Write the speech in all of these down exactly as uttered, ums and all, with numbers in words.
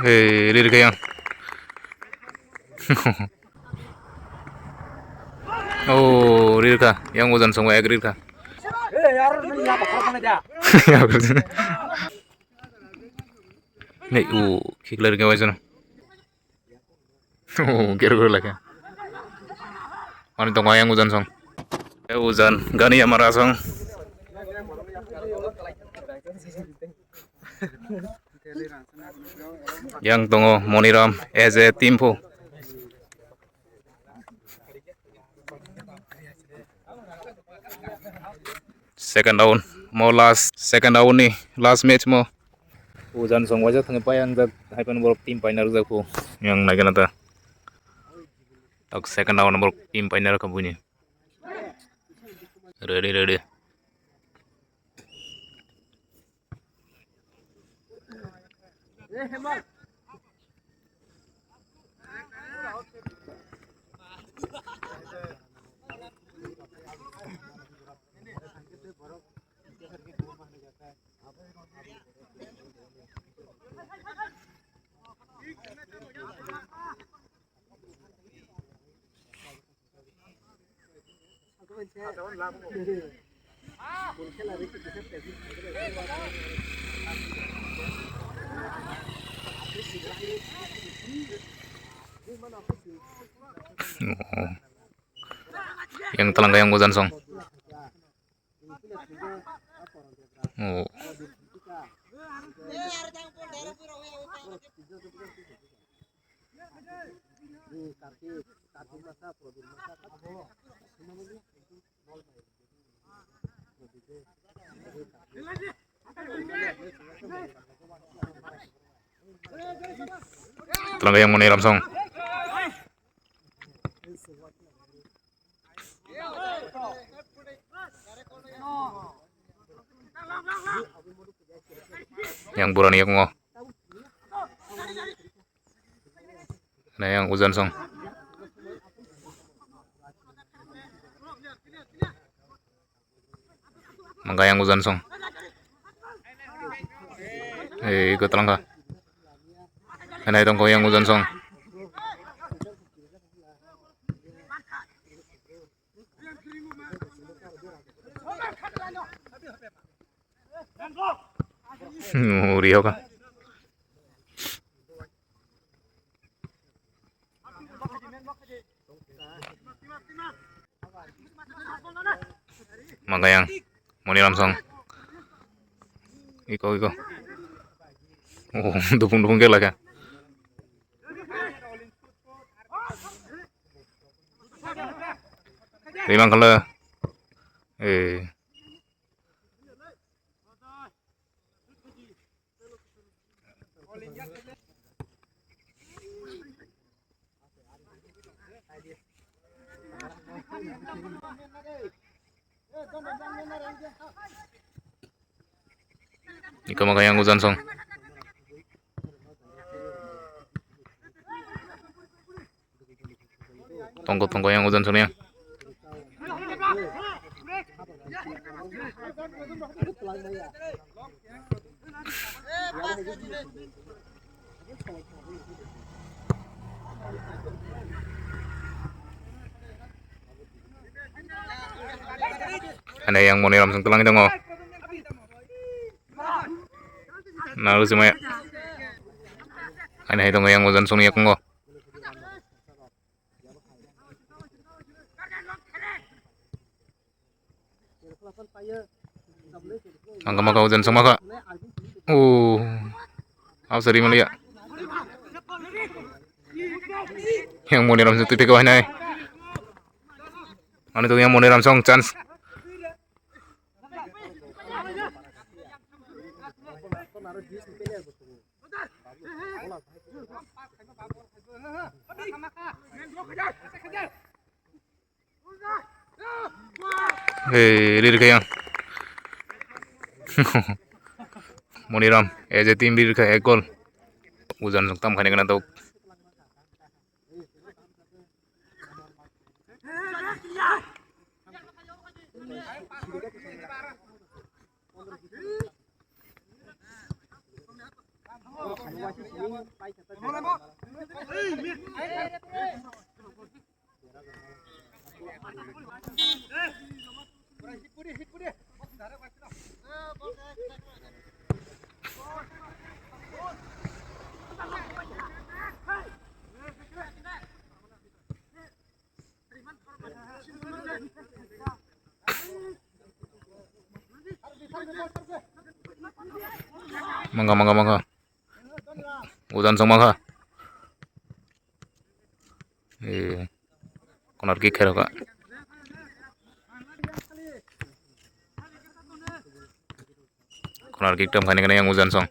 Hei, rirka yang. Oh, rirka. Yang ujan song ek rirka. Nei, u, khikla rirka waisana. Oh, gero gero lake. Ani tongo yang ujan song. Eh, ujan, gani amara song. Yang tongo Moniram as a team pho. Second round mo last, second round ni last match mo. Ujan song waisa thangwi pai ang jak hai phano borok team paina rwjak pho. Yang naikhe na ta. Tak second round borok team paina rwkha buini. Ready, ready. Yang telang yang ujan song. Oh. Telang yang Moniram song. Yang burani yang ngo. Nah, yang ujan song. Mangga yang ujan song. Eh, ikut telang ka. Enai tongko yang ujan song. Uri hoka. Mangga yang Moniram song. Iko, iko. Oh, dupung, dupung ke laka. Rimang kala. Eh. Iko maka yang ujan song. Tongko, tongko yang ujan song yang. Ane yang Moniram song telang tongo. Nalu sima ya. Ane hai tongo yang ujan song ya kongo. Ang kama kau jan sama ka. Oh. Aw sari malia. Yang Moniram song titik kau nai. Ane tu yang Moniram song chance. Hei, rir kha yang. Moniram, as a team rir kha ek goal. Ujan song tam khaini kana tok. Mangkha, mangkha, mangkha. Ujan song mangkha. Eh, corner kick khe rw kha. Corner kick tam khaini khaini yang ujan song.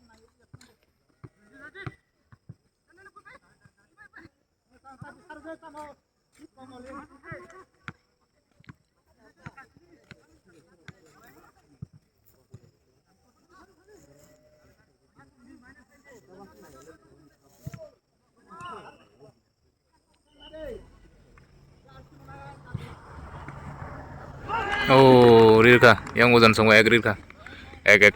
Oh, rirkha, yang ujan song ek rirkha. Ek ek.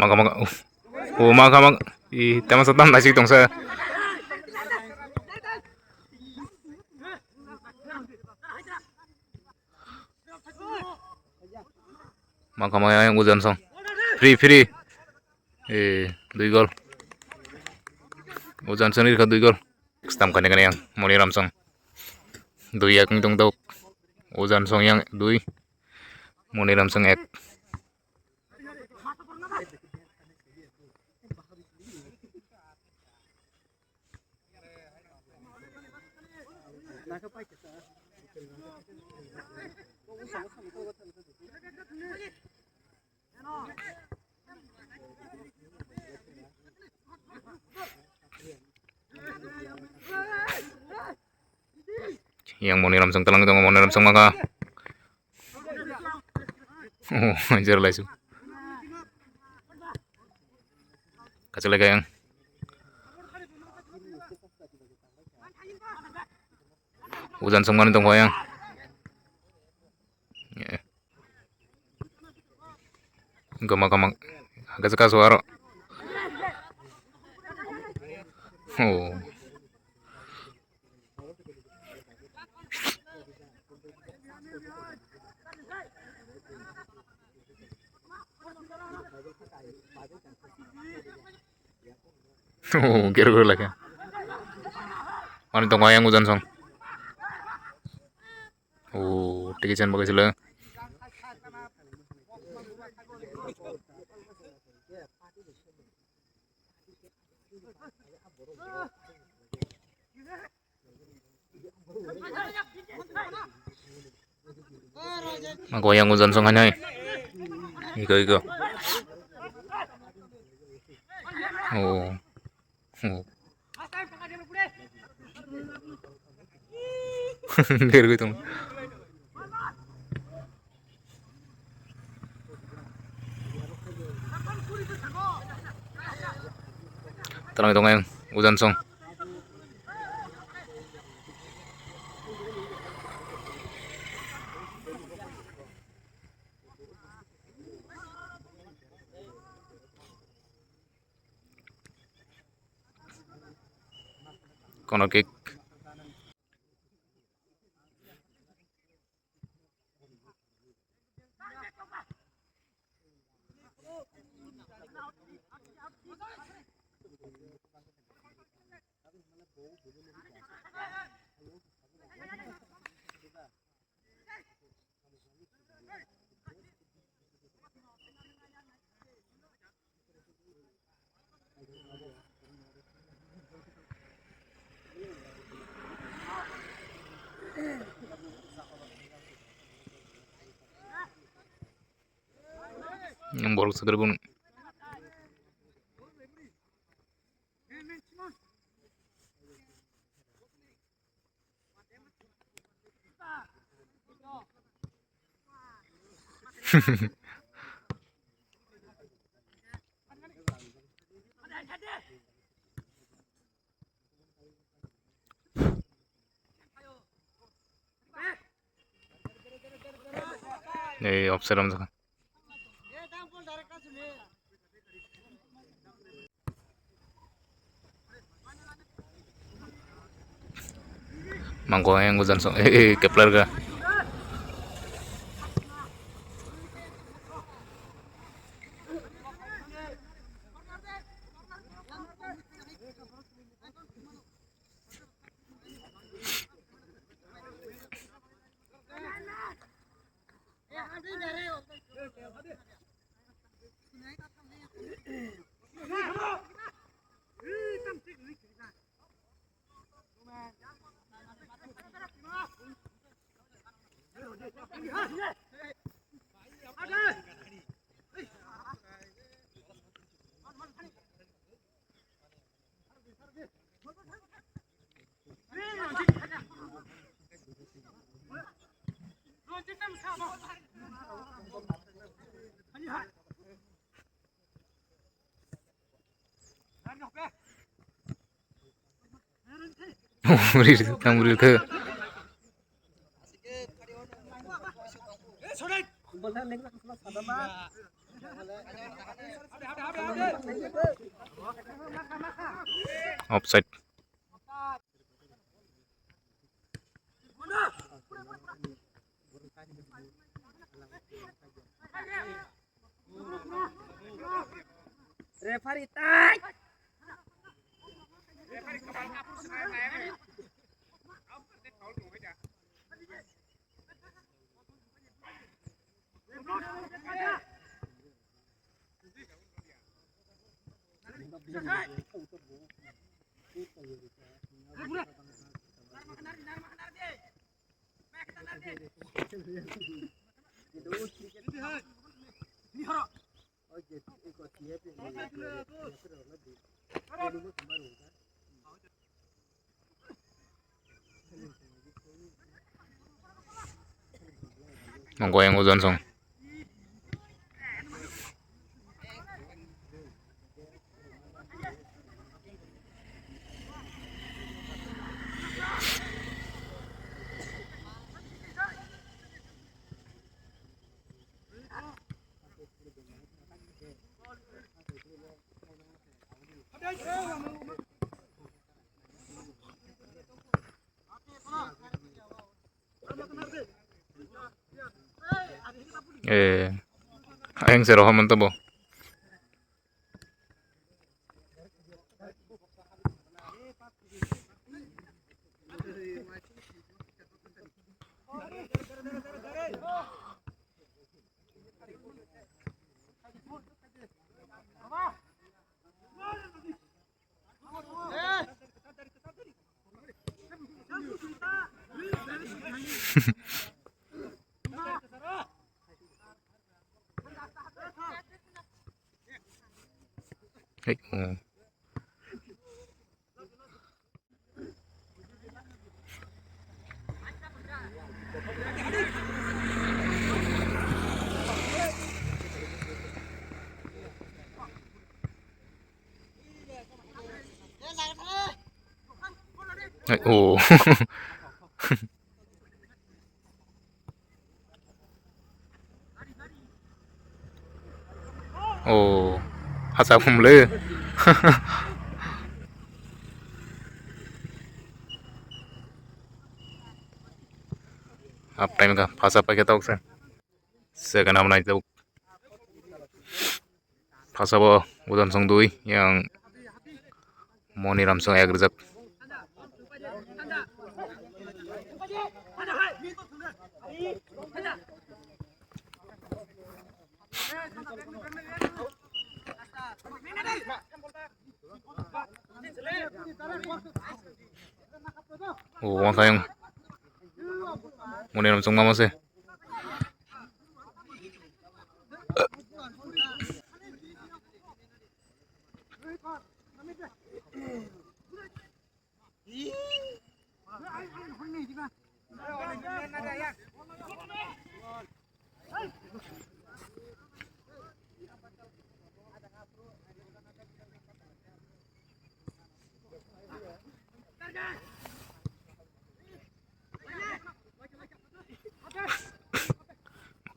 Mangkha, mangkha. Oh, mangkha, mangkha. Ih, tama sa tam naisik tongsa. Mangkha, mangkha, yang ujan song. Free, free. Eh, dui gol. Ujan song ni kha dui gol. Stam khaini khaini yang Moni Ramsong. Dui ek wng tong tok. Ujan song yang dui. Moni Ramsong ek. Yang Moni Ramsong talang tongo, Moni Ramsong mangkha. Oh, jerlaisu. Kachalai kha yang. Ujan songmani tongkha yang. Gama gama. Kasu kasu aro. Oh. Oh, gero gero lagi. Mani tongkha yang ujan song. Oh, tiki chan bagai sila. Ako yang ujan song hanai. Iko, iko. Oh. Oh. Dergui tong. Talang tong yang ujan song. Corner kick. Yang borok sakre bono. Ei, offside lamjak. Mangko yang ujan song, eh, eh, kepler ga. Muri tang muri tho. Offside. Referee tai. Goyang ojon song. Eh, ayang se rohor manto bo. Hey, oh. Hai, oh. Oh, hasa khum le. Half time ka, phasa paikhe tok se. Second half nai tok. Phasa bo Udansong dui, yang Moni Ramsong ek rijak. O, wngkha yang. Moni ram chwng mama se.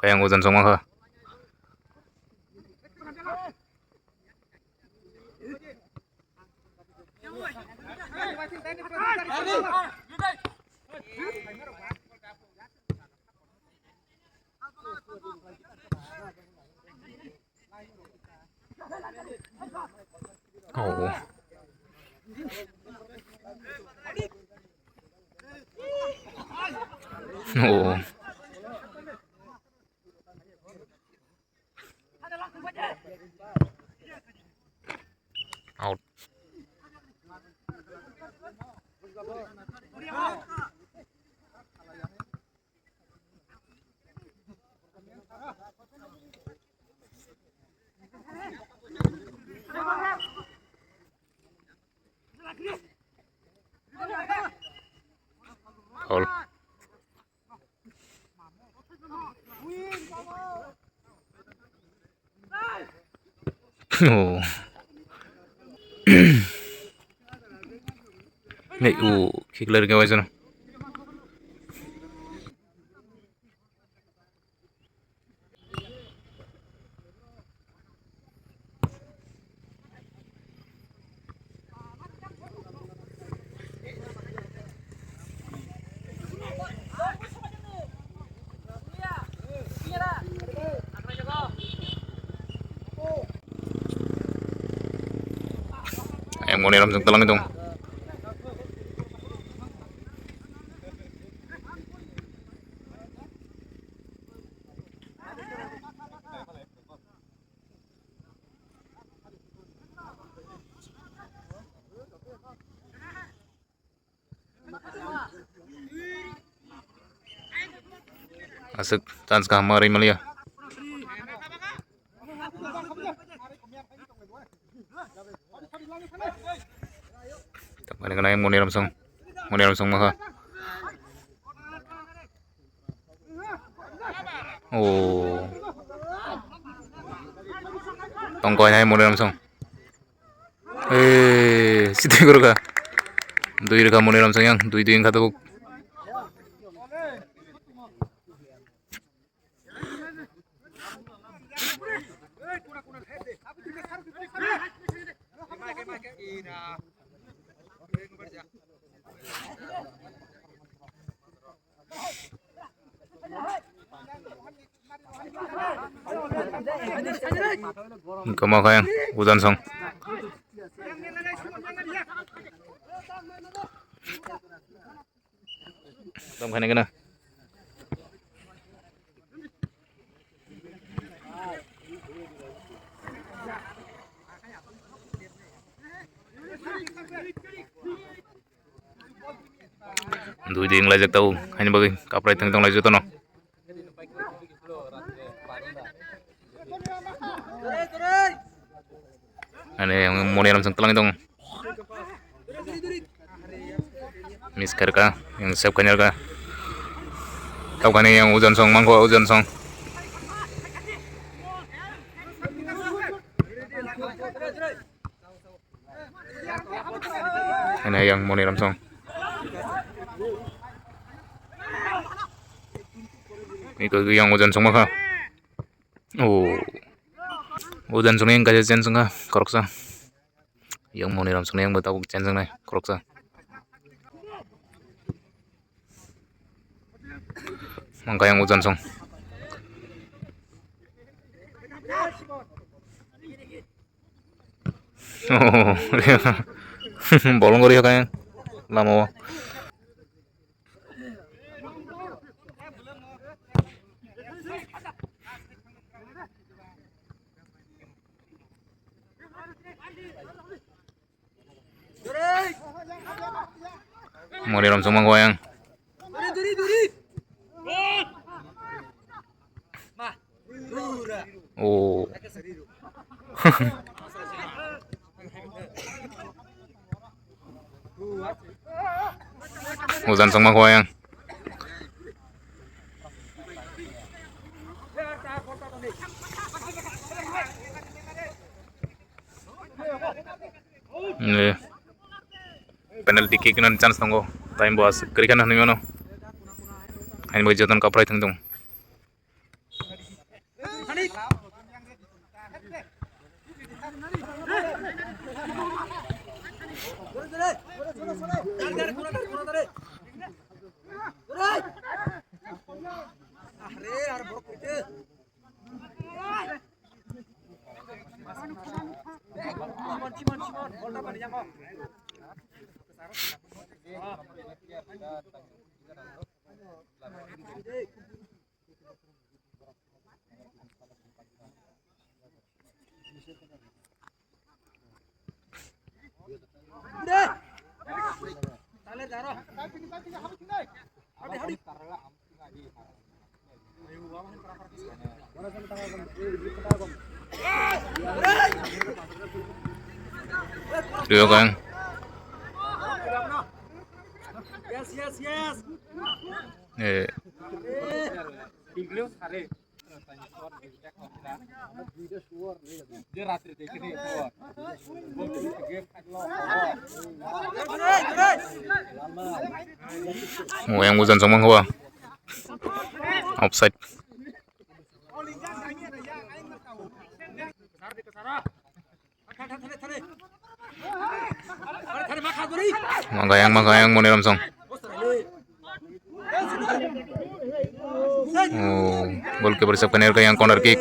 Kaya ang ujan songma kha. Oh. Oh. Out. Foul. Oh. Nei, u, kick ler ke waisana. Yang moni ram sing telang itu. Aswk chance kaham ma rwi maliya. Tongmani gwnang Moni Ramsong. Moni Ramsong maha. Oh. Tongkoi hai Moni Ramsong. Eh, sitwi gurukha. Dui rwkha Moni Ramsong yang, dui dui wngkha tabuk. Kama kaya ujan song. Dom khani gana. Dui dui wnglaijak tabuk, haini bagwi kaprai thang tonglaijak tono. Ani yang Moni Ramsong telang tong. Miss kharka, yang save khanyarka. Tau kani yang ujan song, mangko ujan song. Ane yang Moni Ramsong. Iko yang ujan song maka. Oh. Ujan song yang kaja jen song ka, koroksa. Yang Moni Ramsong yang bata uk jen song nai, koroksa. Mangka yang ujan song. Oh, bolong gori hakai lama o. Moni rom songma goyang. Oh. Ujan songma goyang. Penalty kick nan chance tongo. Time bo aswk kwrwi kheno hinwi mano. Haini bagwi jotono kaphrai thwng tongo. Rio kang. Yes, yes, yes. Eh. Mo yang ujan songmang kau. Offside. Magayang, magayang, Moni Ramsong. Oh, goalkeeper sab kanyar kayang corner kick.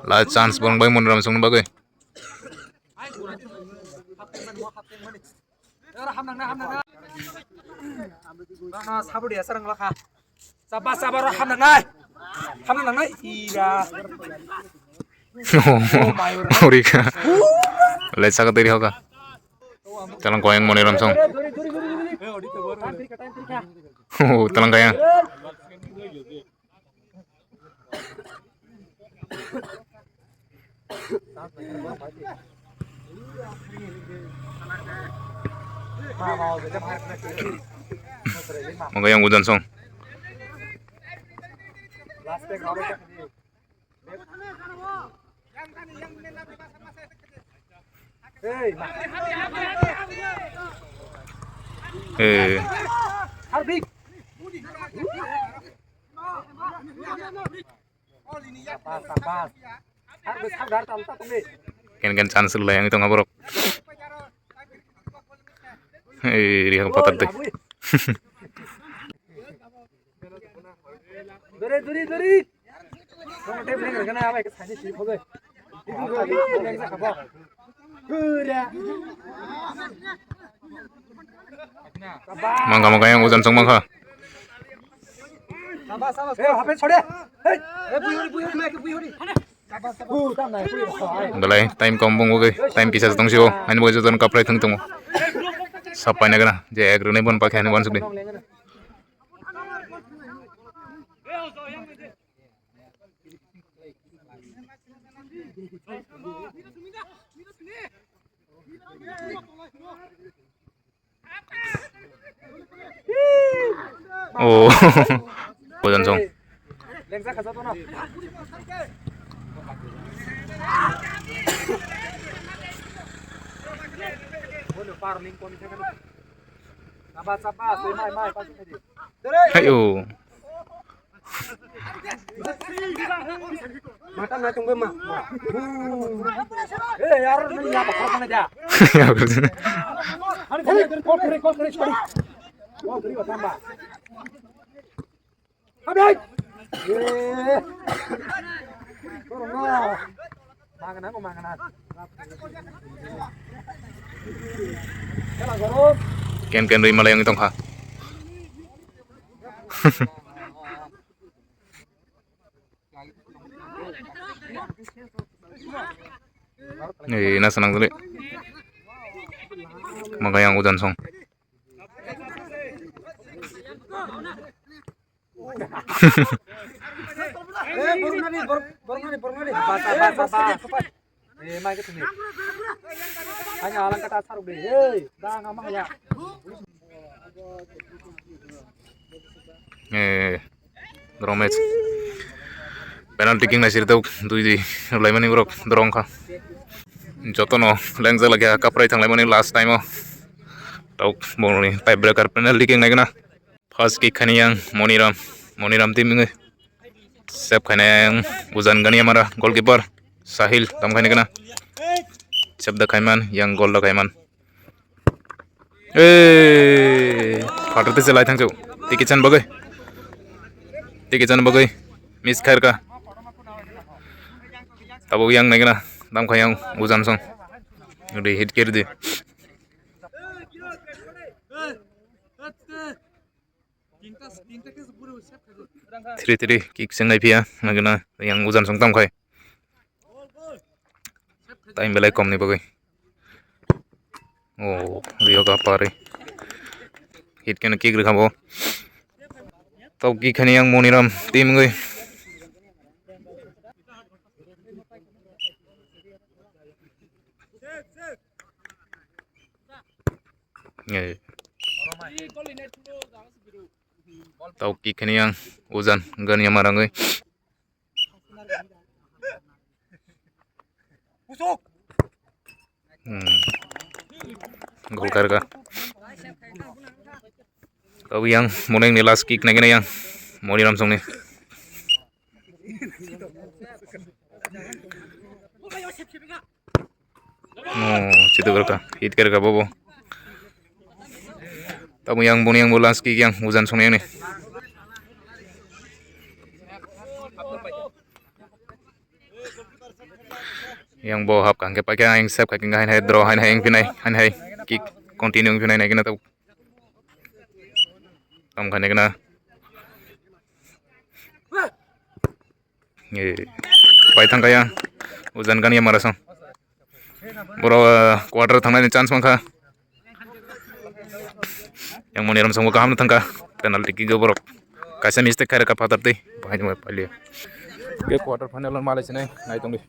La chance bong bai Moni Ramsong ni bagwi. Sabudi asarang lakha. Saba, saba, ro hamnangnai. Hamnangnai, ira. Urika. Lai saka teri hoka. Talang koyang Moni Ramsong. Oh, talang kayang. Magayang ujan song. Eh. Ken ken chance lai ang tong borok. Ei, riha patar de. Duri, duri, duri. Mangka mangka yang ujan song mangka. Belai time kom bung oke, time kisa tong sio, ani boy joton kaprai thung tongo. Sapai na gana, je ek rune bon pakhe ani bon sukli. Oh. Bojan song. Hai, oh. Mata na tunggu ma. Eh, yar ni ya bakar mana ja. Hari hari kol kere kol kere sorry. Kol kere batamba. Habis. Eh. Korong na. Mangana ko mangana. Ken ken rui malai yang tongkha. Ni na sanang dulu. Maka yang ujan song. Eh, borok nani, borok, borok nani, borok nani. Basa, basa, basa. Eh, mai ke tumi. Hanya alang kata saruk deh. Hei, dah ngama ya. Eh, dorong match. Penalty kick naisir tok dui dui laimani borok dorong kha. Jotono lengjak lagi kaprai thang laimani last time o. Tok boroni tiebreaker penalty kick naikna. First kick khani yang Moniram, Moniram team wngwi. Save khainai yang Ujan Ganiamara, goalkeeper Sahil tam khainai kana. Save da khaiman, yang goal da khaiman. Eh, phatar tese lai thangchuk. Tiki chan bagwi. Tiki chan bagwi. Miss khair ka. Tabuk yang nai kana. Tam khai yang Ujan song. Udi hit kiri di. Three three kick seng nai phiya nagina yang Ujan song tam khai. Time belai kom ni bagwi. Oh, Rio ka pari. Hit kena kick rikha bo. Tau kick khani yang Moniram team ngwi. Eh. Tau kick khani yang Ujan Ganiamara ngwi. Hmm. Gol karga. Tau yang Moneng ni last kick nai kena yang Moniram song ni. Oh, situ kerka, hit kerka bobo. Tamo yang boni yang bo last kick yang Ujan song yang ni. Yang bo hap kangke pakai yang sep kaki ngai hai draw hai hai yang pinai hai hai kick continue yang pinai nai kena tau. Tam khane kena. Eh, pai thang kaya Ujan Ganiamara song. Boro, eh, quarter thangnani chance mankha. Yang Moniram song kaham thangkha. Penalty kick borok. Kaisa mistake khairokha phatar twi. Bahai tongwi palia. Ke quarter final o malai sinai nai tongdi.